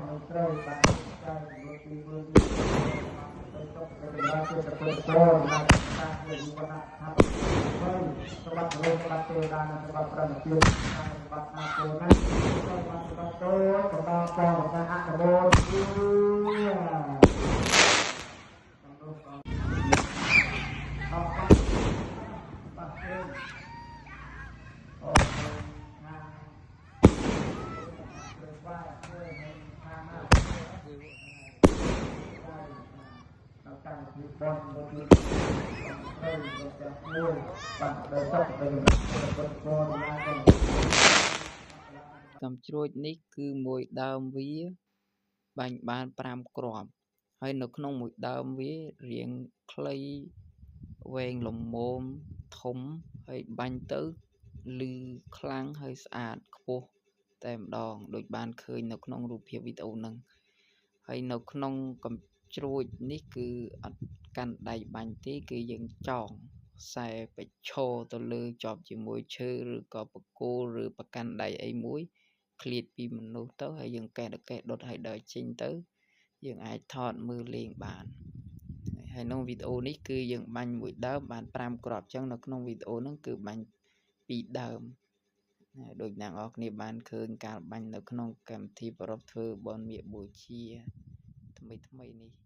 នៃស្រូវបានចែកចំនួន20000ទៅសុខទៅដល់ជាសកលពរណាតាជាវណ្ណៈថាសម្បត្តិលោកសម្បត្តិទេវតានិងសម្បត្តិប្រតិភិសម្បត្តិអាពណាសម្បត្តិសម្បត្តិតូចសម្បត្តិបងសម្បត្តិអនុមោទនាកម្មវិធីបុណ្យមួយទៅមួយបាទដល់សុខទៅពុទ្ធពរណា កាំជ្រួចនេះគឺមួយដើមវាបាញ់បាន5គ្រាប់ហើយនៅក្នុងមួយដើមវារាងខ្លីវែងល្មមធំហើយបាញ់ទៅឮខ្លាំងហើយស្អាតខ្ពស់តែម្ដងដូចបានឃើញនៅក្នុងរូបភាពវីដេអូហ្នឹងហើយនៅក្នុងកាំជ្រួចនេះគឺអត់កាន់ដៃបាញ់ទេគឺយើងចងខ្សែបញ្ឈរទៅលើជាប់ជាមួយឈើឬក៏បង្គោលឬប្រកាន់ដៃអីមួយឃ្លាតពីមនុស្សទៅហើយយើងកេះដកេះដុតឲ្យដើរចេញទៅយើងអាចថតមើលលេងបានហើយក្នុងវីដេអូនេះគឺយើងបាញ់មួយដើមបាន5គ្រាប់អញ្ចឹងនៅក្នុងវីដេអូហ្នឹងគឺបាញ់2ដើមដូចអ្នកនរគ្នាបានឃើញការបាញ់នៅក្នុងកម្មវិធីប្រារព្ធធ្វើបុណ្យមាឃបូជាថ្មីៗនេះ។